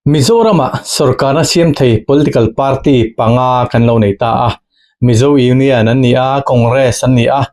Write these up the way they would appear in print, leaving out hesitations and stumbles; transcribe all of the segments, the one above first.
Mizoramah sorkarna siam thei political party panga kan lo nei ta a, Mizo Union an ni a, Congress an ni a,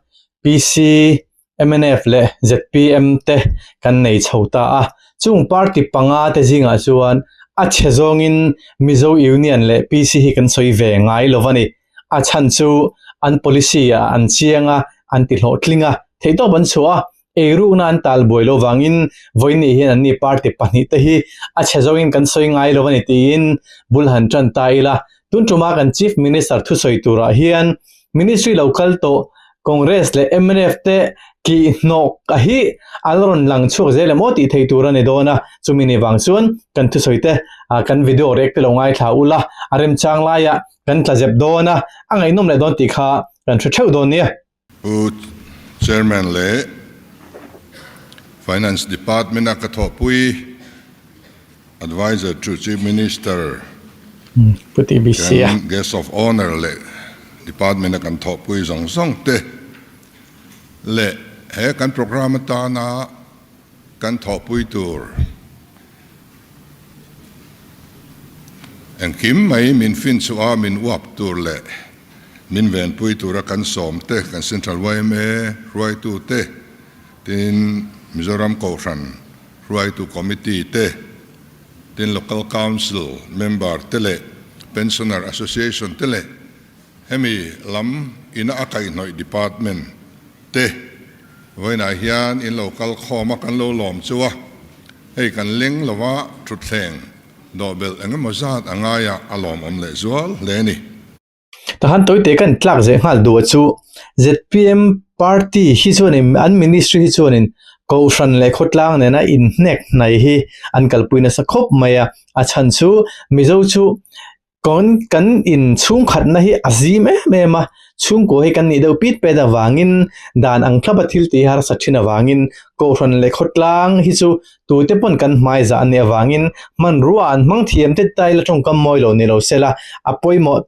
PC, mnf leh zpm te kan nei chho ta a. Chung party panga te zingah chuan a chhe zawngin Mizo Union leh PC hi kan sawi ve ngai lo a ni. A chhan chu an policy ah an chiang a, an ti hlawhtling a, theihtawp an chhuah a, Eirukna an tal buai lo vangin vawiin hian anni party pahnihte hi a chhe zawngin kan sawi ngai lo a ni tiin bul han tan ta ila. Tun tuma kan Chief Minister thusawi turah hian Ministry lo kal tawh Congress leh mnf te kihhnawk a hi a la rawn lang chhuak zel em aw tih thei tur a ni dawn a, chumi ni vang chuan kan thusawi te kan video rek te lo ngaithla ula a remchang laiah kan tla zep dawn a, a ngaihnawm leh dawn tih kha kan hre theuh dawn nia. Pu Chairman leh Finance Department a ka thawhpui Adviser to Chief Minister kan Guest of Honour leh Department a kan thawhpui zawng zawng te leh he kan programme atana kan thawhpui tur engkim mai min finchhuah a min uap tur leh Min venpui tura kan sawm te, kan Central yma hruaitu te, tin Mizoram Kohhran hruaitu Committee te, tin Local Council member te leh Pensioner Association te leh hemi lam ina a kaihhnawih Department te vawiinah hian in lo kal khawm a, kan lo lawm chu a, hei kan leng lova thutthleng dawhbelh engemaw zat a ngaia a lawmawm lehzual hle a ni. Tahan tawite kan tlak zeh nghal duh a chu zpm party hi chuanin an ministry hi chuanin kohhran leh khawtlang nena inhnek hnai hi an kalpui nasa khawp mai a, a chhan chu Mizo chu kawn kan inchhungkhatna hi a zim em em a, chhungkua hi kan nih deuh pit pet avangin dan ang thlapa thil tih harsa thin avangin kohhran leh khawtlang hi chu Tute pawn kan hmaizah an nih avangin hmanrua an hmang thiam te taila tawngkam mawi lo ni lo sela, a pawimawh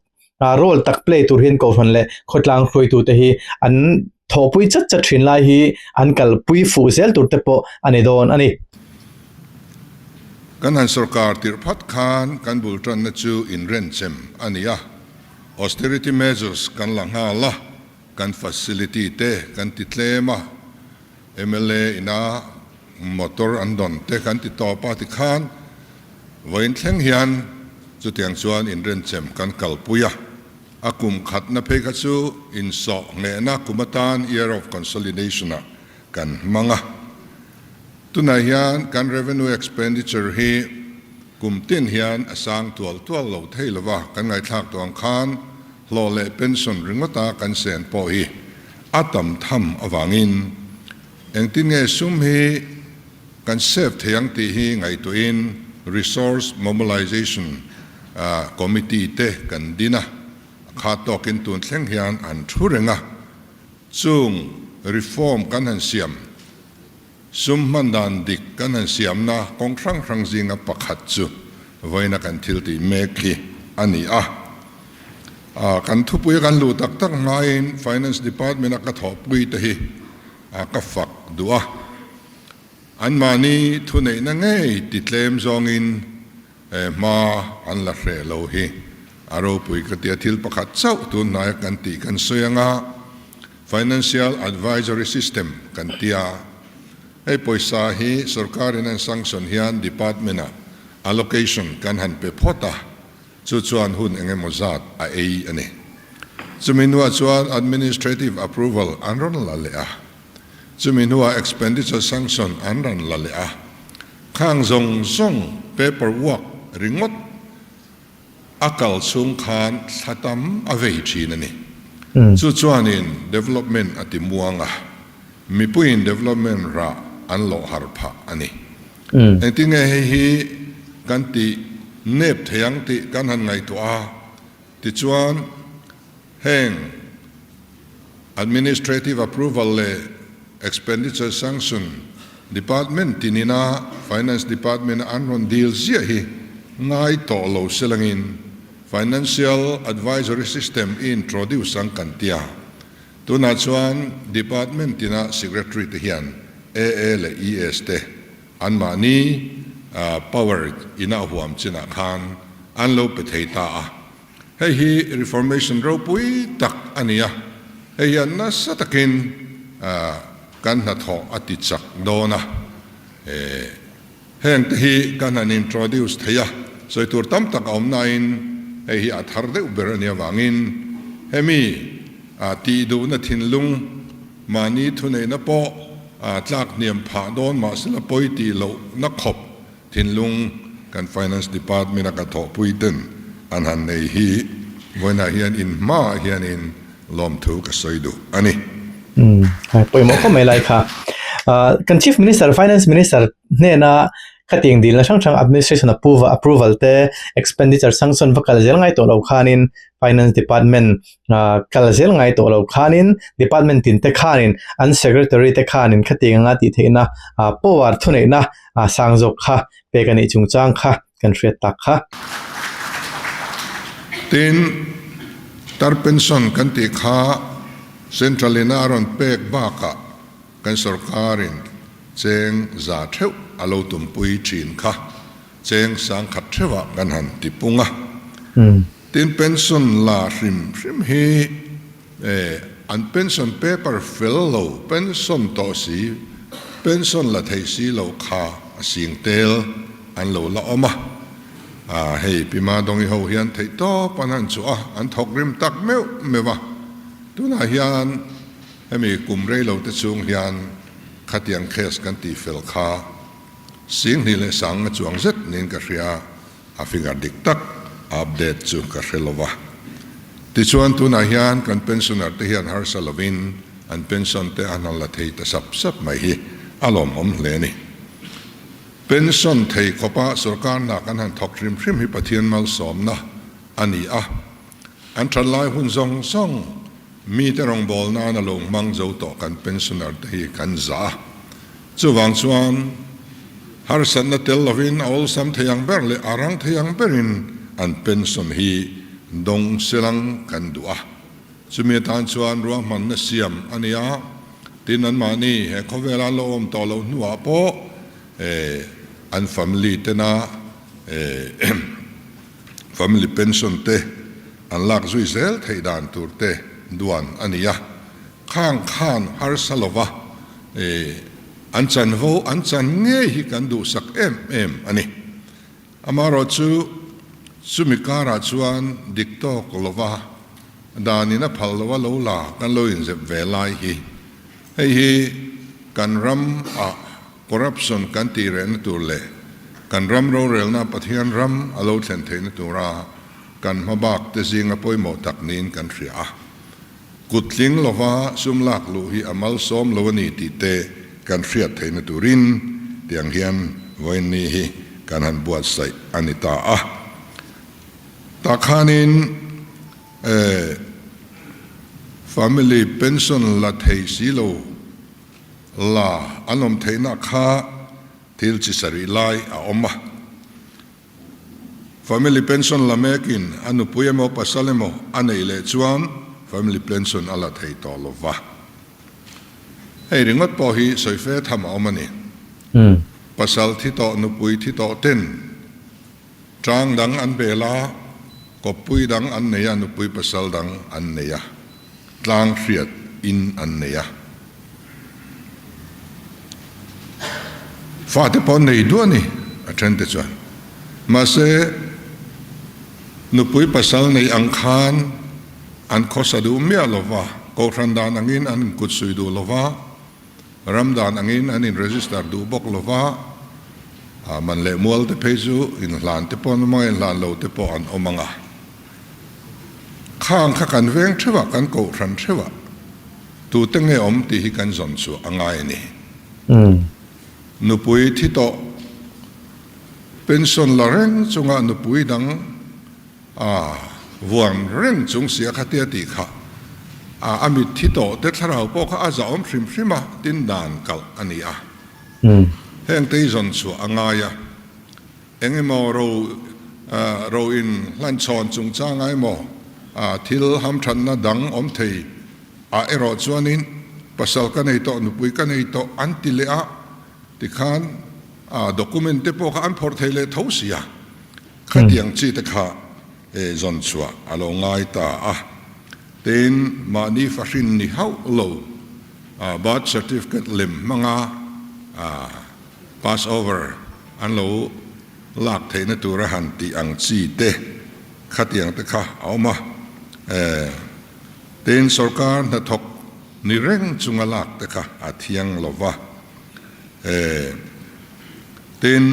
role tak play tur hian Kohhran leh khawtlang hruaitute hi an thawhpui chat chat thin lai hi an kalpui fuh zel tur te pawh a ni dawn a ni. Kan han sorkar tirh phat khan kan bul tanna chu inrenchem a ni a, austerity measures kan la nghal a, kan facility te kan ti tlem a, Mla ina motor an dawn te kan ti tawp a tikhan vawiin thleng hian chutiang chuan inrenchem kan kalpui a, a kum khatna phei kha chu insawh nghehna kum atan Year of Consolidation ah kan hmang a. Tunah hian kan revenue expenditure hi kum tin hian a sang tual tual lo thei lova kan ngaihthlak tawh ang khan hlawh leh pension ringawta kan sen pawh hi a tam tham avangin engtin nge sum hi kan save thei ang tih hi ngaihtuahin Resource Mobilization Committee te kan din a, a kha tawkin tun thleng hian an thu reng a, chung reform kan han siam sum hman dan dik kan han siamna kawng hrang hrang zinga pakhat chu vawiina kan thil tih mek hi a ni a. Kan thupui a kan luh tak tak hmain Finance Department a ka thawhpui te hi ka fak duh a. Anmahni thuneihna ngei ti tlem zawngin hma an la hreh lo hi a ropui ka ti a. Thil pakhat chauh tun hnaia kan tih kan sawi anga Financial Advisory System kan ti a, hei pawisa hi sorkarin an sanction hian department-ah allocation kan han pe phawt a, chu chuan hun eng emaw zat a ei a ni. Chumi hnuah chuan administrative approval an rawn la leh a, chumi hnuah expenditure sanction an rawn la leh a, khang zawng zawng paper work ringawt A kal chhung khan thla tam a vei thin a ni. Chu chuanin development a ti muang a, mipuiin development rah an lawh har phah a ni. Engtin nge hei hi kan tih nep thei ang tih kan han ngaihtuah a, tichuan heng administrative approval leh expenditure sanction Department tinina Finance Department a an rawn dil ziah hi ngai tawh lo selangin Financial Advisory System i introduce ang kan ti a. Tunah chuan Department tina Secretary te hian AA leh ES te anmahni Power ina a huam chinah khan an lo pe thei ta a. Hei hi Reformation ropui tak a ni a, hei hian nasa takin kan hnathawh a ti chak dawn a. Heng te hi kan han introduce thei a, sawi tur tam tak a awm nain hei hi a thar deuh ber a nih avangin hemi tih duhna thinlung mahni thuneihna pawh tlak hniam phah dawn mahsela pawi tih lohna khawp thinlung kan Finance Department a ka thawhpui ten an han nei hi vawiinah hian in hmaah hianin lawmthu ka sawi duh a ni. Umm, pawimawh khawp mai lai kha. Kan Chief Minister, Finance Minister hnena khatiang dilna hrang hrang Administration approval te, Expenditure sanction va kal zel ngai tawh lo khanin Finance Department kal zel ngai tawh lo khanin Department tin te khanin an Secretary te khanin khatiang anga tih theihna power thuneihna sang zawk kha pek a nih chungchang kha kan hriat tak kha. Tin, tar pension kan tih kha Central in a rawn pek bakah kan sorkarin cheng za theuh a lo tumpui thin kha cheng sangkhat theuhah kan han ti pung a. Tin, pension la hrim hrim hi an pension paper fel lo, pension tawh si, pension la thei si lo kha a sing tel an lo la awm a. Hei Pi Madongi ho hian theihtawp an han chhuah a, an thawk rim tak meuh meuh a. Tunah hian hemi kum rei lo te chhung hian khatiang case kan tih fel kha Singhnih leh Sanga chuang zet niin ka hria. A figure dik tak update chu ka hre lo va. Tichuan tunah hian kan pensioner te hian harsa lovin an pension te an han la thei ta sap sap mai hi a lawmawm hle a ni. Pension thei khawpa sorkar hna kan han thawk hrim hrim hi Pathian malsawmna a ni a. An that lai hun zawng zawng mite rawngbâwl nana lo hmang zo tawh kan pensioner te hi kan zah a. Chuvang chuan harsatna tel lovin a awlsam thei ang ber leh a rang thei ang berin an pension hi dawng selang kan duh a. Chumi atan chuan ruahmanna siam a ni a, tin anmahni he khawvela an lo awm tawh loh hnuah pawh an family tena Family pension te an lak zui zel theih dan tur te duan a ni a, khang khan harsa lova an chanvo an chan ngei hi kan duhsak em em a ni. Amaherawh chu chumi karah chuan dik tawk lova danin a phal lova lo la kan lo inzep ve lai hi hei hi kan ram ah Corruption kan tih rehna tur leh kan ram rorelna Pathian ram a lo thlen theihna tura kan hmabak te zinga pawimawh tak niin kan hria a. Kut tling lova sum lak luh hi a malsawm lo a ni tih te kan hriat theihna turin tiang hian vawiin ni hi kan han buatsaih a ni ta a. Tah khanin family pension la thei si lo. La an awm theihna kha thil chi sarih lai a awm a. Family pension la mekin a nupui emaw pasal emaw a neih leh chuan family pension a la thei tawh lo va. Hei ringawt pawh hi sawi fe tham a awm a ni. Pasal thi tawh nupui thi tawh ten tang dang an bel a, kawppui dang an nei a, nupui pasal dang an nei a. Tlang hriat in an nei a. Fate pawh an nei duah a ni, a then te chuan. Mahse, nupui pasal nei ang khan an khawsa duh miah lo va, kohhran dan angin an inkutsui duh lo va, ram dan angin an in-register duh bawk lo va, man leh mual te phei chu inhlan te pawh an awm ang a, inhlan lo te pawh an awm ang a. Khang kha kan veng theuh a, kan kohhran theuh a, tute nge awm tih hi kan zawn chhuah a ngai a ni. Nupui thi tawh, pension la reng chunga nupui dang a vuan reng chung sia kha tia tih kha a mit thi tawh te thlarau pawh kha a zahawm hrim hrim a, tin dan kalh a ni a. Heng te hi zawn chhuah a ngai a. Eng emaw ro ro in hlanchhawn chungchanga emaw thil hamthanna dang awm thei ah erawh chuanin pasal ka nei tawh, nupui ka nei tawh an ti leh a tikhan. A document te pawh kha an phawrh thei leh tho si a, khatiang chi te kha zawn chhuah a lo ngai ta a. Tin, mahni fahrin ni hauh lo birth certificate lem hmanga pass over an lo lak theihna tura han tih ang chi te khatiang te kha a awm a. Tin, sorkar hnathawk ni reng chunga lak te kha a thiang lo va. Tin,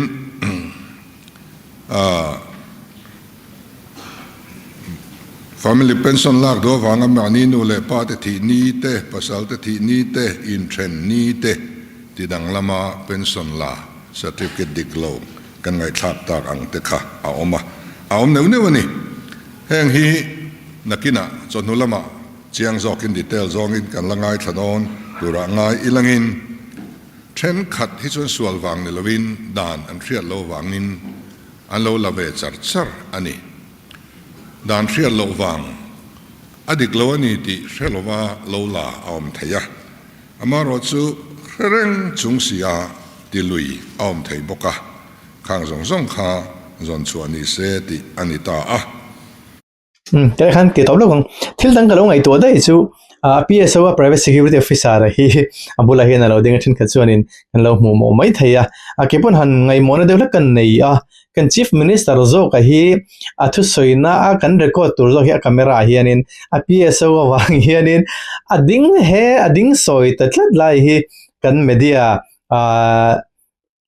Family pension lak duh avanga mahni nu leh pa te thih ni te, pasal te thih ni te, inthen ni te ti danglama pension la certificate dik lo kan ngaihthlak tak ang te kha a awm a, a awm neuh neuh a ni. Heng hi nakinah chawhnu lamah chiang zawkin detail zawngin kan la ngaithla dawn turah ngai ilangin thenkhat hi chuan sual vang ni lovin dan an hriat lo vangin An lo la ve char char a ni. Dan hriat loh vang a dik lo a ni tih hre lova lo la a awm thei a, amaherawh chu hre reng chung si a ti lui a awm thei bawk a, khang zawng zawng kha zawn chhuah ni se tih a ni ta a. Umm teh khan ti tawp lawk ang. Thil dang ka lo ngaihtuah daih chu ah PSO a Private Security Officer a hi a bulah hian a lo ding a thenkhat chuanin kan lo hmuh mawh mai thei a. A ke pawn han ngaihmawhna deuh hlek kan nei a, kan Chief Minister zawk a hi a thusawina a kan record tur zawk hi a camera ah hianin a PSO avang hianin a ding he a ding sawi ta tlat lai hi kan media ah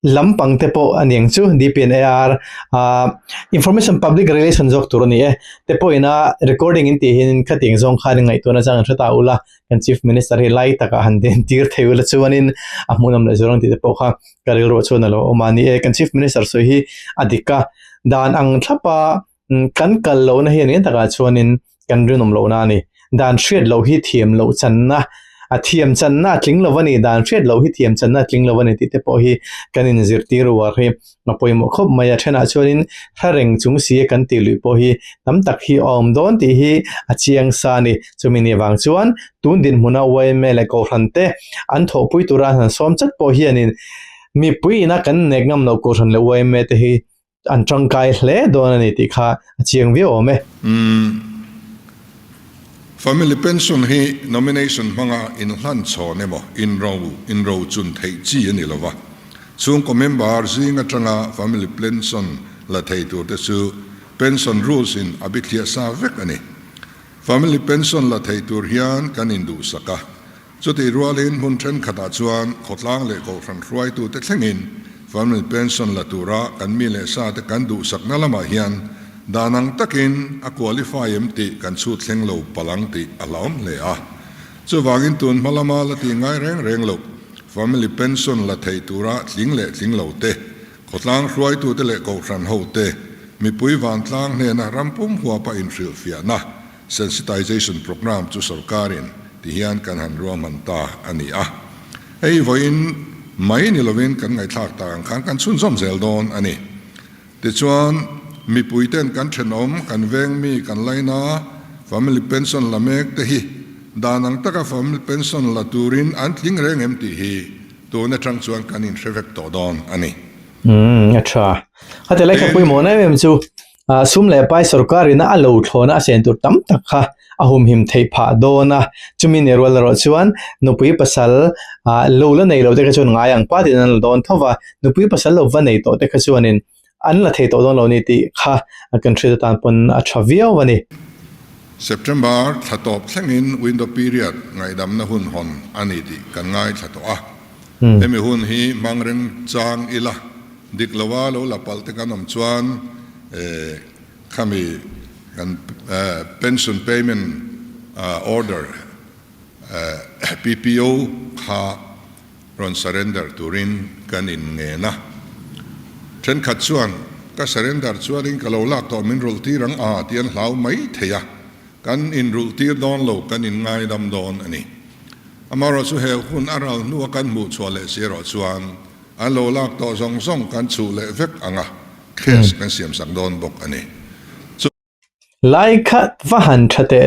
Lampang te pawh a niang chu DPNAR ah information public relation zawk tur a ni e te pawhin a recording in tih hian khatiang zawng khan ngaihtuah na chang an hre ta ula kan chief minister hi lai takah han den tir thei ula chuanin a hmuhnawm leh zual ang tih te pawh kha ka rilruah chuan a lo awm a ni e kan chief minister sawi hi a dik a dan ang thlap a kan kal lohna hi a ni takah chuanin kan rinawm lohna a ni. Dan hriat loh hi thiam loh channa, a thiam channa a tling lo a ni, dan hriat loh hi thiam channa a tling lo a ni tih te pawh hi kan inzirtir uar hi a pawimawh khawp mai a. Thenah chuanin hla reng chung si a kan tih luih pawh hi tam tak hi a awm dawn tih hi a chiang sa a ni. Chumi ni vang chuan tun dinhmuna yma leh Kohhran te an thawhpui tura an han sawm chat pawh hianin mipui ina kan nek ngam loh Kohhran leh yma te hi An tangkai hle dawn a ni tih kha a chiang viau awm e. Umm. Family pension hi nomination hmanga inhlan chhawn emaw inro inro chun theih chi a ni lo va. Chhungkaw member zing atanga family pension la thei turte chu pension rules in a bithliah sa vek a ni. Family pension la thei tur hian kan induhsak a. Chutih rualin hmun thenkhatah chuan khawtlang leh kohhran hruaitute thlengin family pension la tura kan mi leh sate kan duhsakna lamah hian dan ang takin a qualify em tih kan chhut thleng lo palh ang tih a hlauhawm hle a. Chuvangin tun hma lama la tih ngai reng reng loh family pension la thei tura tling leh tling lo te, khawtlang hruaitute leh kohhran hote, mipui vantlang hnena rampum huapa inhrilhfiahna Sensitization Programme chu sorkarin ti hian kan han ruahman ta a ni a. Hei vawiin mai ni lovin kan ngaihthlak tak ang khan kan chhunzawm zel dawn a ni. Tichuan, mipuiten kan thenawm, kan veng mi, kan laina family pension la mek te hi dan ang taka family pension la turin an tling reng em tih hi tun atang chuan kan inhre vek tawh dawn a ni. Umm, a tha. Heti lai kha pawimawh em em chu Sum leh pai sorkarin a lo thlawna a chen tur tam tak kha a humhim theih phah dawn a, chumi ni rual erawh chuan nupui pasal lo la nei lo te kha chuan ngai ang pa tiin an la dawn tho va, nupui pasal lo va nei tawh te kha chuanin an la thei tawh dawn lo ni tih kha kan hriat atan pawn a tha viau a ni. September thla tawp thlengin window period ngaihdamna hun hawn a ni tih kan ngaithla tawh a, hemi hun hi hmang reng chang ila. Dik loa lo la palh te kan awm chuan khami kan pension payment order PPO kha rawn surrender turin kan in ngen a. Thenkhat chuan ka surrender chuanin ka lo lak tawh min rulh tir ang a tih an hlau mai thei a, kan in rulh tir dawn lo kan in ngaidam dawn a ni. Amaherawhchu he hun a ral hnua kan hmuh chhuah leh si erawh chuan An lo lak tawh zawng zawng kan chhuh leh vek ang a, case kan siam sak dawn bawk a ni. Chu. Lai kha va han tha teh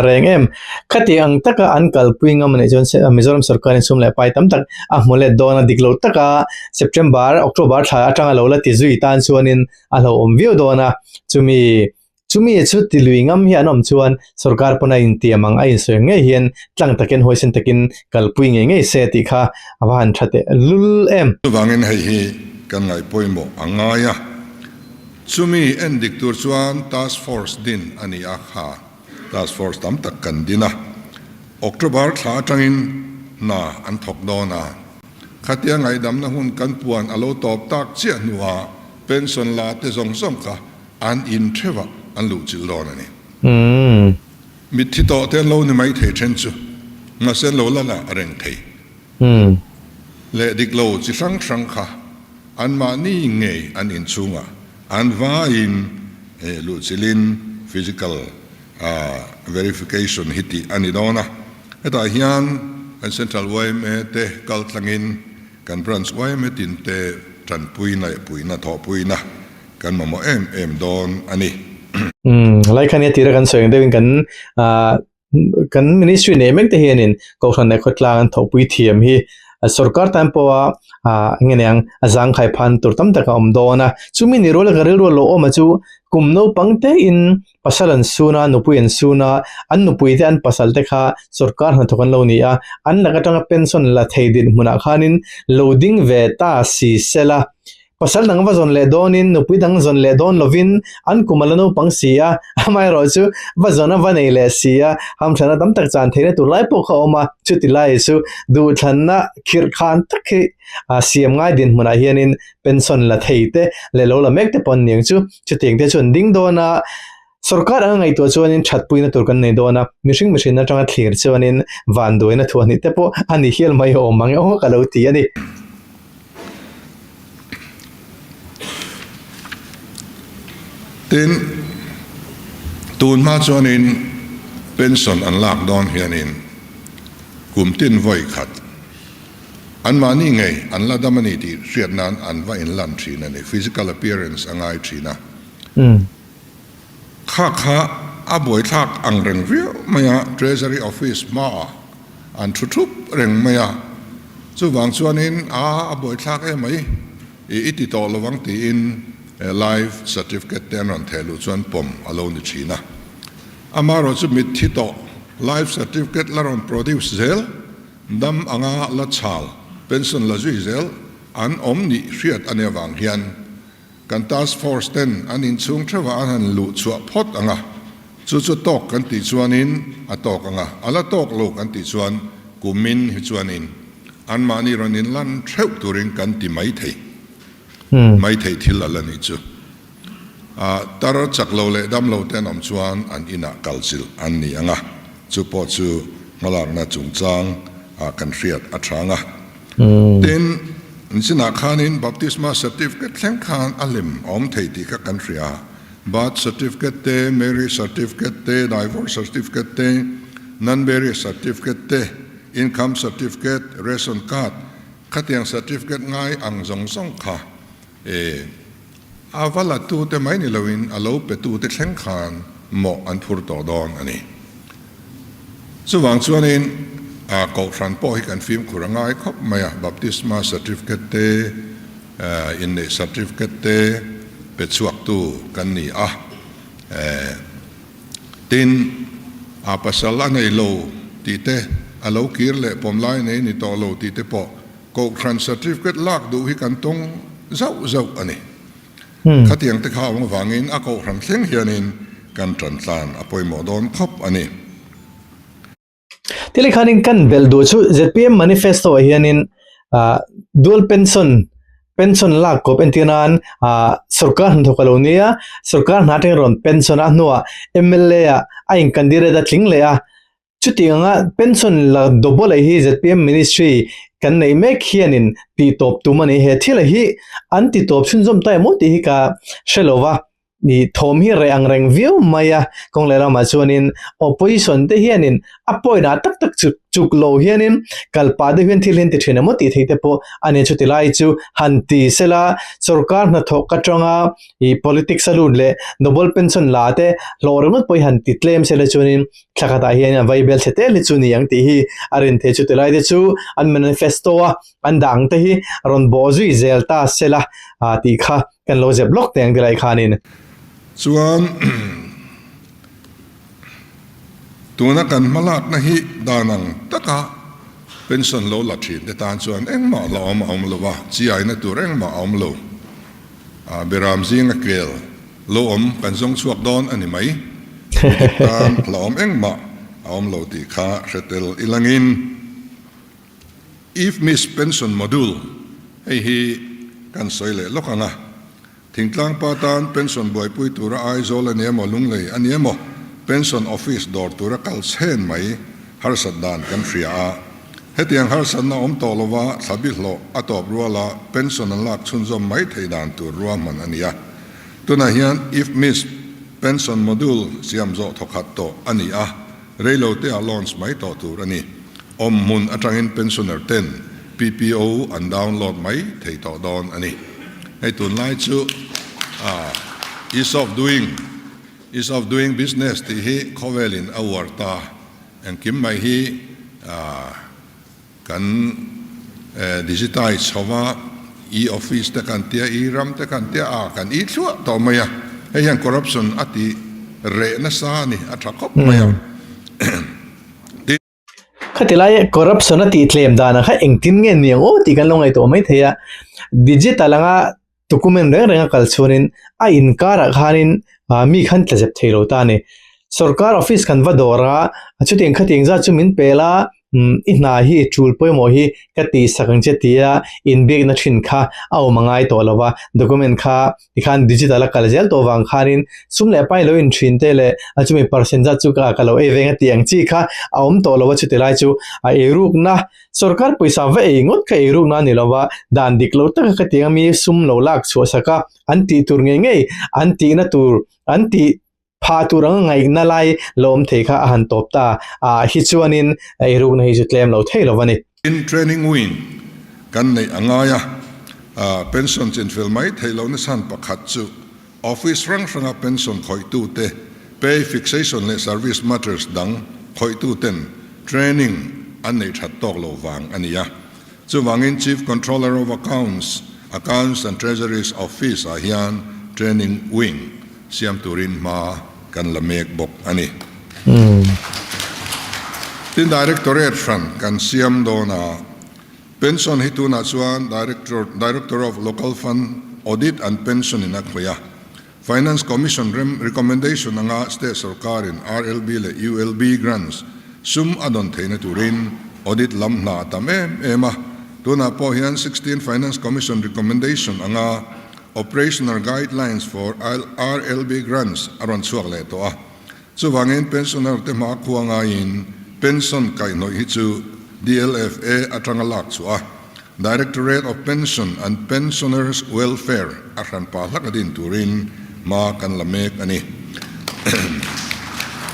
reng em? Khati ang taka an kalpui ngam a nih chuan Mizoram sorkarin sum leh pai tam tak a hmu let dawn a, dik lo taka September, October thla atanga lo la ti zui tan chuanin a hlauhawm viau dawn a, chumi chumi chu ti lui ngam hi an awm chuan sorkar pawn a intiam ang a insawi ngei hian tlang takin huaisen takin kalpui ngei ngei se tih kha a va han tha teh lul em. Chuvangin hei hi kan ngaihpawimawh a ngai a. Chumi en dik tur chuan task force din a ni a, kha task force tam tak kan din a, October thla atangin hna an thawk dawn a, khatia ngaihdamna hun kan puan a lo tawp tak chiah hnuah pension la te zawng zawng kha an in theuhah an luhchilh dawn a ni. Mitthi tawh te an lo ni mai thei then chu mahse an lo la la reng thei. Leh dik lo chi hrang hrang kha anmahni ngei an inchhungah an vaiin luhchilhin physical verification hi tih a ni dawn a. Hetah hian kan Central yma te kal tlangin kan Branch yma tin te tanpuina leh puihna thawhpuina kan mamawh em em dawn a ni. Lai khan i a tira kan sawi ang deuhin kan Kan ministry nei mek te hianin Kohhran leh khawtlang an thawhpui thiam hi sorkar tan pawha eng nge ang a zangkhai phan tur tam tak a awm dawn a. Chumi ni ruala ka rilru a lo awm a chu kum naupang tein pasal an sun a, nupui an sun a, an nupui te an pasal te kha sorkar hnathawk an lo ni a, an lak atanga pension la thei dinhmunah khanin lo ding ve ta si sela. Pasal dang va zawn leh dawnin nupui dang zawn leh dawn lovin an kum a la naupang si a, amaherawh chu va zawn a va nei leh si a, hamthlana tam tak chan theihna tur lai pawh kha a awm a, chuti lai chu duhthlanna khirh khan tak hi siam ngai dinhmunah hianin pension la thei te leh lo la mek te pawh an ni ang chu, chutiang te chu an ding dawn a, sorkar anga ngaihtuah chuanin thatpuina tur kan nei dawn a, mihring mihrin atanga thlir chuanin vanduaina thuahhnih te pawh a ni hial mai awm ang emaw ka lo ti a ni. Tin, tun hma chuanin pension an lak dawn hianin kum tin vawi khat anmahni ngei an la dam a ni tih hriat nan an va inlan thin a ni, physical appearance a ngai thin a. Kha kha a buaithlak ang reng viau mai a, Treasury Office hmaah an thu thup reng mai a, chuvang chuanin a a buaithlak em mai i i ti tawh lovang tiin life certificate te an rawn theh luh chuan pawm a lo ni thin a. Amaherawh chu mitthi tawh life certificate la rawn produce zel, dam anga la chhal, pension la zui zel an awm nih hriat a nih avang hian Kan task force ten an inchhung theuhah an han luh chhuah phawt ang a, chu chu tawk kan tih chuanin a tawk ang a, a la tawk lo kan tih chuan kumin hi chuanin anmahni rawn inlan theuh turin kan ti mai thei mai thei thil a la nih chu. Tar chak lo leh dam lo te an awm chuan an inah kal chilh an ni ang a, chu pawh chu hmalakna chungchang kan hriat a tha ang a. Tin, nichinah khanin baptisma certificate thleng khan a lem a awm thei tih kha kan hria a, birth certificate te, marriage certificate te, divorce certificate te, non-marriage certificate te, income certificate, ration card, khatiang certificate ngai ang zawng zawng kha e a va la tute mai ni loin a lo pe tute thleng khan mawh an phur tawh dawn a ni. Chuvang chuanin a kohhran pawh hi kan fimkhur a ngai khawp mai a, baptisma certificate te, inneih certificate te pe chhuaktu kan ni a, tin a pasal a nei lo tih te, a lo kir leh pawm lai nei ni tawh lo tih te pawh kohhran certificate lak duh hi kan tawng zauh zauh a ni. Khatiang te kha awm avangin a kohhran thleng hianin kan tan tlan a pawimawh dawn khawp a ni. Thil khanin kan belh duh chu zpm manifesto ah hianin dual pension, pension lak kawp entir nan sorkar hnathawk a lo nia, sorkar hna atangin rawn pension a hnuah mla ah a in candidate a tling leh a, Chutiang anga pension la double hi zpm ministry kan neih mek hianin tih tawp tum a ni. He thil hi an ti tawp chhunzawm ta emaw tih hi ka hre lo va, ih thawm hi reh ang reng viau mai a. Kawng leh lamah chuanin opposition te hianin a point ah tak tak chu Chuk lo hianin kal pah deuh hian thil hi an ti thin emaw tih theih te pawh a ni. Chuti lai chu han ti sela sorkar hnathawk atanga ih politics a lut leh double pension la te hlawh ringawt pawh hi han ti tlem sela chuanin thla khatah hian a vai bel chhe tel hi chu ni ang tih hi a rin theih. Chuti lai te chu an manifesto a an dah ang te hi rawn bawh zui zel ta sela ah tih kha kan lo zep lawk teh ang tilai khanin. Chuan tuna kan hmalakna hi dan ang taka pension lo la thin te tan chuan engmah la awm a awm lo a, chiaina tur engmah a awm lo. Beram zinga kel lo awm kan zawng chhuak dawn a ni mai. Midik tan la awm engmah a awm lo tih kha hre tel ilangin. If Miss Pension Module, hei hi kan sawi leh lawk ang a, thingtlang pa tan pension buaipui tura Aizawl a ni emaw Lunglei a ni emaw pension office dawr tura kal chhen mai harsat dan kan hria a. Hetiang harsatna awm tawh lova thlabi hlawh a tawp ruala pension an lak chhunzawm mai theih dan tur ruahman a ni a. Tunah hian If Miss Pension Module siam zawh thawkhat tawh a ni a. Reilote ah launch mai tawh tur a ni. Awm hmun atangin pensioner ten PPO an download mai thei tawh dawn a ni. Hei tunlai chu Ease of doing, Ease of doing business tih hi khawvelin a uar ta. Engkim mai hi Kan digitize chho va, e-office te kan tia, e-ram te kan tia a, kan e thluah tawh mai a. Hei hian corruption a ti reh nasa a ni, a tha khawp mai a. Tin. Khati lai corruption a tih tlem dan ang kha engtin nge ni ang aw tih kan lo ngaihtuah mai thei a. Digital anga document reng reng a kal chuanin a inkarah khanin ah mi khan tla zep thei lo ta a ni. Sorkar office kan va dawr a, chutiang khatiang zat chu min pel a, umm i hna hi i tul pawimawh hi ka tihsak ang che tia inbiakna thin kha a awm a ngai tawh lo va, document kha tikhan digital a kal zel tawh vang khanin sum leh pai lo inthin te leh a chumi percent zat chu ka ka lo ei veng a tih ang chi kha a awm tawh lo a chuti lai chu a eirukna Sorkar pawisa va ei ngawt kha ei rukna a ni lo va, dan dik lo taka ka tiang ami sum lo lak chhuah sak a, an tih tur ngei ngei, an tihna tur, an tih phah tur anga ngaihna lai lo awm thei kha a han tawp ta ah hi chuanin ei rukna hi chu tlem lo thei lo a ni. In training wing kan neih a ngai a, pension chinfel mai theih lohna chhan pakhat chu Office hrang hranga pension khawihtute, pay fixation leh service matters dang khawihtuten training an neih that tawk lo vang a ni a. Chuvangin Chief Controller of Accounts, Accounts and Treasuries Office ah hian training wing siam turin hma kan la mek bawk a ni. Tin, Directorate hran kan siam dawn a. Pension hi tunah chuan Director Director of Local Fund Audit and Pension in a khawih a. Finance Commission rem recommendation anga state sorkarin RLB leh ULB grants sum a dawn theihna turin audit lam hna a tam em em a. Tunah pawh hian 16 Finance Commission recommendation anga Operational Guidelines for RLB Grants a rawn chhuak leh tawh a. Chuvangin pensioner te hmakhua ngaiin pension kaihhnawih hi chu DLFA atanga lak chhuah a, Directorate of Pension and Pensioners Welfare a hran pah hlak a din turin hma kan la mek a ni.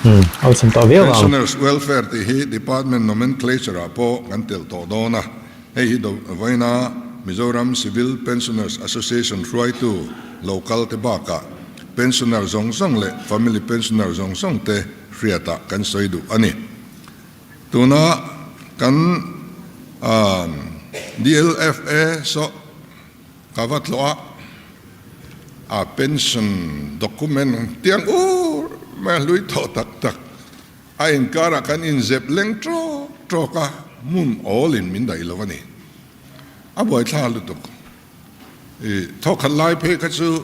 Pensioners Welfare tih hi Department Nomenclature ah pawh kan telh tawh dawn a, hei hi vawiina Mizoram Civil Pensioners Association hruaitu lo kal te bakah Pensioner zawng zawng leh family pensioner zawng zawng te hriatah kan sawi duh a ni. Tuna kan DLFA saw ka va tlawh a, a pension document tiang ur mai a hlui tawh tak tak a inkarah kan inzep leng tawk tawk a, hmun awlin min daih lo a ni. A buaithla lutuk. I thawkhat lai phei kha chu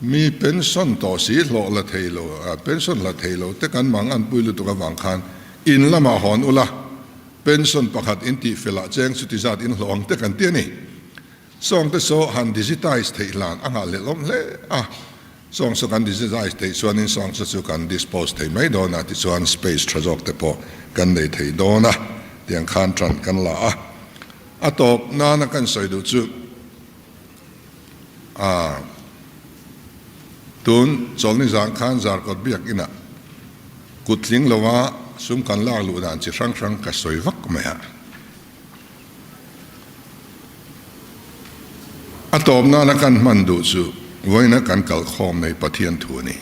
mi pension tawh si hlawh la thei lo, pension la thei lo te kan mang an pui lutuk avang khan in lamah hawn ula, pension pakhat in tih fel ah cheng chuti zat in hlawh ang te kan ti a ni. Sawng te saw han digitize theih hlan a nghah hlelhawm hle a, sawng saw kan digitize theih chuanin sawng saw chu kan dispose thei mai dawn a, tichuan space tha zawk te pawh kan nei thei dawn a, tiang khan tan kan la a. A tawp nana kan sawi duh chu a tun chawlni zan khan Zarkawt biakinah kut tling lova. sum kan lak luh dan chi hrang hrang ka sawi vak mai a. A tawp nana kan hman duh chu vawiina kan kalkhawm nei Pathian thu a ni.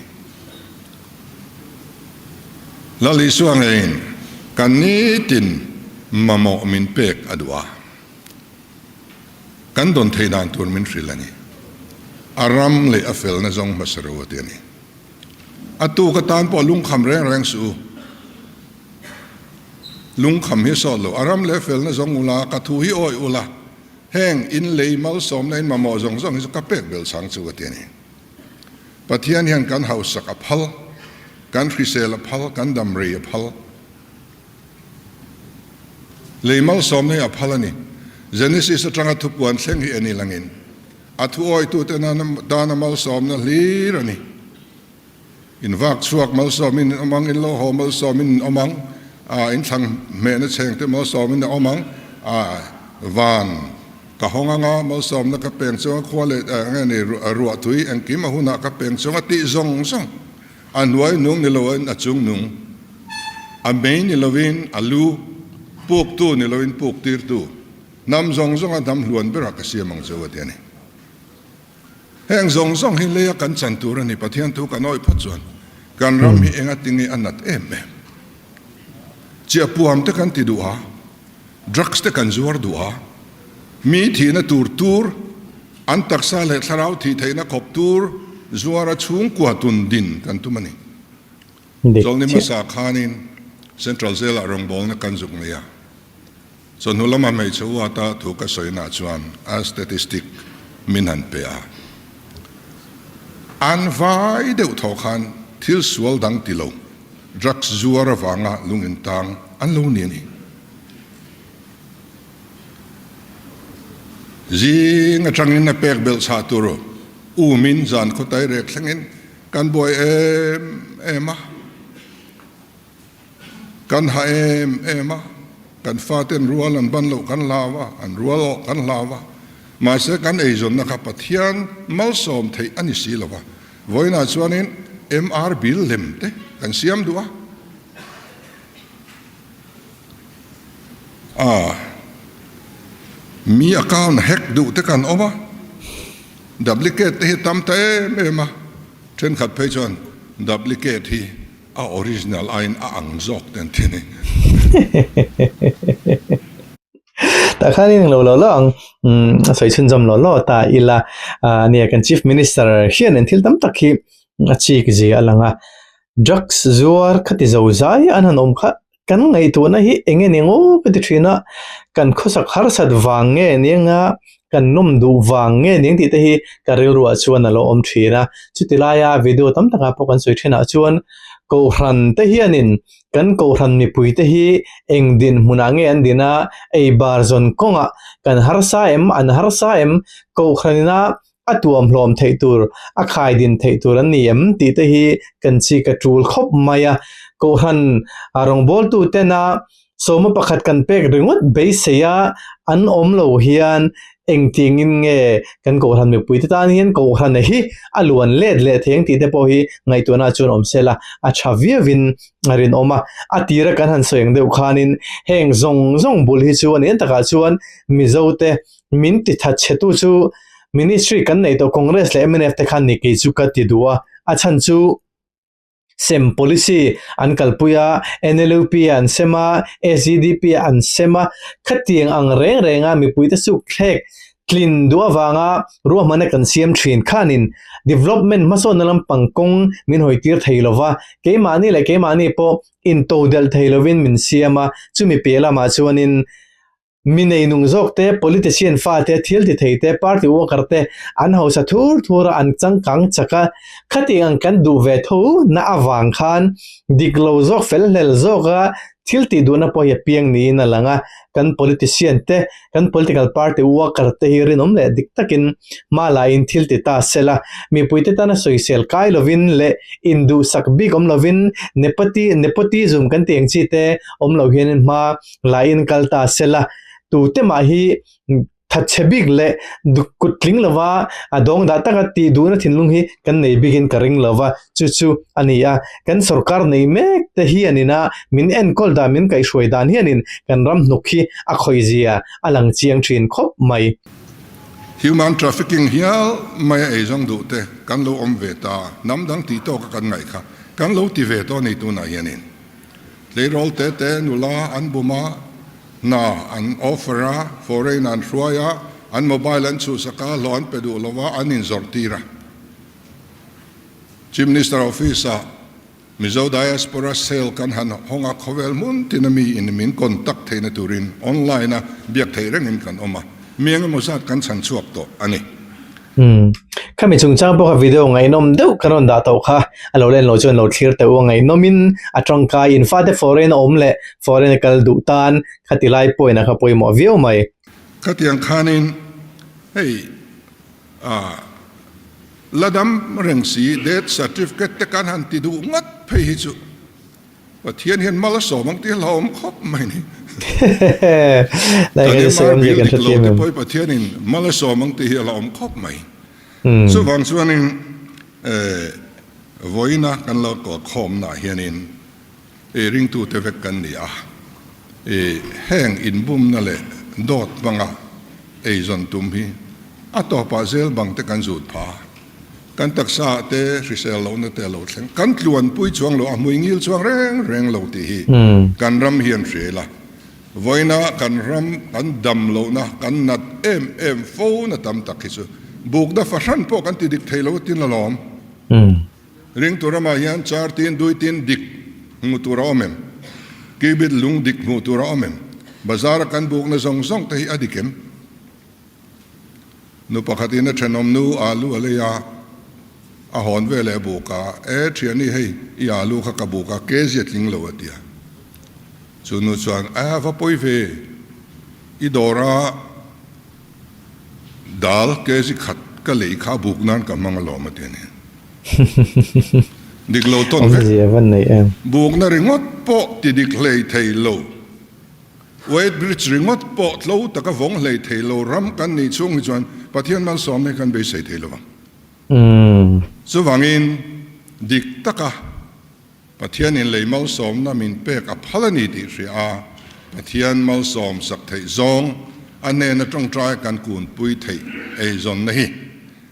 Lal Isua ngeiin kan nitin mamawh min pek a duh a, kan dawn theih dan tur min hrilh a ni. A ram leh a felna zawng hmasa ro a ti a ni. A tuk atan pawh lungkham reng reng suh u. Lungkham hi sawt lo. A ram leh felna zawng ula, ka thu hi awih ula, heng in lei malsawmna in mamawh zawng zawng hi chu ka pek belh chang chu ka ti a ni. Pathian hian kan hausak a phal, kan hrisel a phal, kan damrei a phal. Lei malsawmna hi a phal a ni. Genesis atanga thupuan thleng hi en ilangin a thu awitute tana malsawmna hlir a ni. In vak chhuak malsawmin in awm ang, in lo haw malsawmin in awm ang, in thlang hmehna chhengte malsawmin a awm ang, van ka hawng anga malsawmna ka peng chunga khua leh eng nge ni ruahtui engkim a hunah ka peng chunga tih zawng zawng a hnuai nung ni loin a chung nung, a mei ni loin a lu, puktu ni loin puk tirtu, hnam zawng zawnga hnam hluan berah ka siam ang chu a ti a ni. Heng zawng zawng hi leia kan chan tur a ni, Pathian thu kan awih phawt chuan kan ram hi enga tinge a nat em em. Chiahpuam te kan ti duh a, drugs te kan zuar duh a, mi thihna tur tur, an taksa leh thlarau thih theihna khawp tur zuara chhungkua tun din kan tum a ni. Chawlhni hmasa khanin Central Jail ah rawngbawlna kan zuk nei a. Chawhnu lama hmeichhe uata thu ka sawina chuan a statistic min han pe a. An vai deuh thaw khan thil sual dang ti lo, drugs zuar avanga lung in tang an lo ni a ni. Zing atangin a pek belh chhah tur umin zan khawtai rek thlengin kan buai em em a. Kan ha em em a, kan faten rual an ban loh kan hlau a, an rual awh kan hlau a, mahse kan eizawnna kha Pathian malsawm theih a ni si lo va, vawiinah chuanin MR bill lem te kan siam duh a, a mi account hack duh te kan awm a, duplicate te hi tam ta em em a, thenkhat phei chuan duplicate hi A original aiin a ang zawk te an ti a ni. Tah khan in lo lo lo ang a sawi chhunzawm lo lo ta ila nia kan chief minister hian in thil tam tak hi a chik zia a lang a drugs zuar khati zo zai an han awm kha kan ngaihtuahna hi eng nge ni ngawt ka ti thin a kan khawsak harsat vang nge nia kan nawm duh vang nge ning tih te hi ka rilruah chuan a lo awm thin a chuti laia video tam takah pawh kan sawi thinah chuan kohhran te hianin kan kohhran mipui te hi eng dinhmunah nge an din a ei bar zawn kawngah kan harsa em an harsa em kohhran ina a tuam hlawm theih tur a khai din theih tur an ni em tih te hi kan chik a tul khawp mai a kohhran rawngbawltu tena Sawma pakhat kan pek ringawt beisei a, an awm lo hian engtiangin nge kan Kohhran mipuite tan hian Kohhran hi a luan let leh thei ang tih te pawh hi ngaihtuahna chuan awm se la, a tha viauin a rinawm a. A tira kan han sawi ang deuh khanin heng zawng zawng bul hi chu a ni takah chuan Mizote min ti that chhetu chu Ministry kan neih tawh Congress leh mnf te khan ni kei chu ka ti duh a, a chhan chu Sem policy an kalpui a, NLUP an sem a, SGDP an sem a, khatiang ang reng renga mipuite suk thlek tlin duh avanga ruahmanna kan siam thin khanin development hmasawnna lampang kawng min hawitir thei lova, keimahni leh keimahni pawh intodelh thei lovin min siam a, chumi piah lamah chuanin Mi neinung zawk te, politician fa te, thil ti thei te, party worker te an hausa thur thur a, an changkang chak a, khatiang ang kan duh ve tho na avang khan dik lo zawk, fel hlel zawk a thil tih duhna pawh hi a piang niin a lang a, kan politician te, kan political party worker te hi rinawm leh dik takin hma laiin thil ti ta se la, mipuite tana sawisel kai lovin leh induhsak bik awm lovin nepoti nepotism kan tih ang chi te awm lo hianin hma Laiin kal ta se la, tute mah hi Thatchhe bik leh kut tling lova a dawng dah taka tih duhna thinlung hi kan nei bikin ka ring lova, chu chu a ni a. Kan sorkar nei mek te hianin a min enkawl dan, min kaihhruai dan hianin kan ram hnuk hi a khawihzia a lang chiang thin khawp mai. Human trafficking hial mai a eizawng duh te kan lo awm ve ta, hnam dang tih tawka kan ngaih kha kan lo ti ve tawh a ni tunah hianin. Tleirawl te te nula an bum a, hna an offer a, foreign an hruai a, an mobile an chhuhsak a, hlawh an pe duh lo a, an inzawrh tir a. Chief Minister Office ah Mizo Diaspora Cell kan han hawng a, khawvel hmun tin a mi in min contact theihna turin online a biak theih rengin kan awm a, mi engemaw zat kan chhan chhuak tawh a ni. Umm. Khami chungchang pawh kha video ngaihnawm deuh kan rawn dah tawh kha a lo len lo chuan lo thlir teh u a ngaihnawmin a tangkai in fate foreign a awm leh foreign a kal duh tan khati lai pawhin a kha pawimawh viau mai. Khatiang khanin hei ah la dam reng si death certificate te kan han ti duh ngat phei hi chu Pathian hian mal a sawm ang tih a hlauhawm khawp mai ni. Kan MR bill dik lo te pawh hi Pathianin mal a sawm ang tih hi a hlauhawm khawp mai. Chuvang chuanin vawiina kan lo kalkhawmnaah hianin ringtute vek kan ni a, heng inbumna leh dawt hmanga eizawn tum hi a tawpah zel bang te kan zut pha. Kan taksa ah te hrisel lohna te a lo thleng. Kan tluanpui chuang lo, a hmui ngil chuang reng reng lo tih hi kan ram hian hria ila. Vawiina kan ram kan dam lohna, kan nat em em fo na tam tak hi chu bukna fahran pawh kan ti dik thei lo tin alawm. Ringtu ramah hian char tin, dui tin dik hmuh tur a awm em? Kibit lung dik hmuh tur a awm em? Bazar a kan bukna zawng zawng te hi a dik em? Nu pakhatin a thenawm nu alu a lei a, a hawn ve leh a buk a, E thiani hei i alu kha ka buk a, kezi a tling lo a ti a. Chu nu chuan, A va pawi ve, i dawra dal kezi khat ka lei kha a buk nan ka hmang alawm a ti a ni. Dik lo tawn vek, bukna ringawt pawh ti dik hlei thei lo. Weight Bridge ringawt pawh tlo taka vawng hlei thei lo ram kan nih chhung hi chuan Pathian malsawm hi kan beisei thei lo vang. Chuvangin dik taka Pathianin lei malsawmna min pek a phal a ni tih hria a, Pathian malsawm sak theih zawng a hnena tawngtai kan kunpui theih eizawnna hi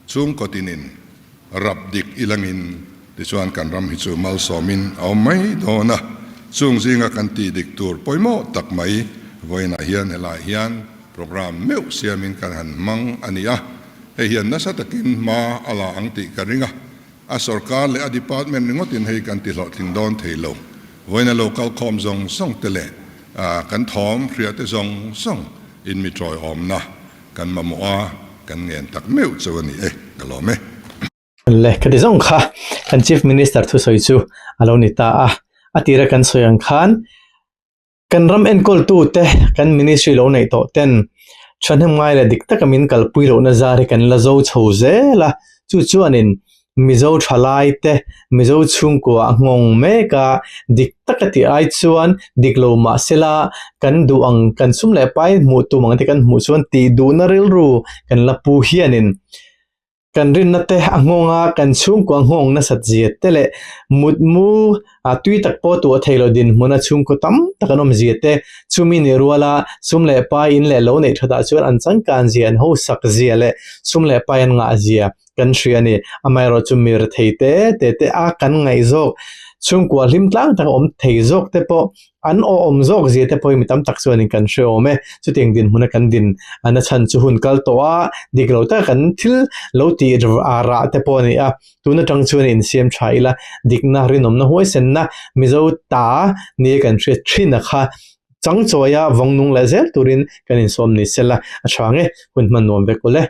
chhungkaw tinin Rap dik i langin tichuan kan ram hi chu malsawmin a awm mai dawn a, chung zinga kan tih dik tur pawimawh tak mai vawiinah hian helaiah hian programme meuh siamin kan han hmang a ni a, hei hian nasa takin hma a la ang tih ka ring a, a sorkar leh a department ringawtin hei kan ti hlawhtling dawn thei lo, vawiina lo kalkhawm zawng zawng te leh kan thawm hria te zawng zawng in mi tawiawmna Kan mamawh a, kan ngen tak meuh chu a ni e, ka lawm e. Le, ka ti zawng kha kan Chief Minister thusawi chu a lo ni ta a, a tira kan sawi ang khan kan ram enkawltute kan ministry lo neih tawh ten thahnem ngai leh dik taka min kalpui lohna zar hi kan la zo chho zel a, chu chuanin Mizo thalai te, Mizo chhungkua a nghawng mek a, dik taka tih ai chuan dik lo mah sela kan duh ang kan sum leh pai hmuh tum ang te kan hmuh chuan tih duhna rilru kan la pu hianin kan rinna te a nghawng a, kan chhungkua nghawng nasat zia te leh mutmu a tui tak pawh tuah thei lo dinhmuna chhungkaw tam tak an awm zia te, chumi ni ruala sum leh pai in leh lo neih thatah chuan an changkan zia, an hausak zia leh sum leh pai an ngah zia. kan hria a ni. Amaherawh chu mi rethei te te te a kan ngaih zawk, chhungkua hlim tlang tak awm thei zawk te pawh an aw awm zawk zia te pawh hi mi tam tak chuanin kan hre awm e. Chutiang dinhmuna kan din a nachhan chu hun kal tawh a, dik lo taka kan thil lo tih rah te pawh a ni a. Tun atang chuan insiam tha ila, dikna, rinawmna, huaisenna Mizo ta nia kan hriat thin a kha changchawia vawng nung leh zel turin kan insawm ni sela a tha nge, hun hman nuam vek awle.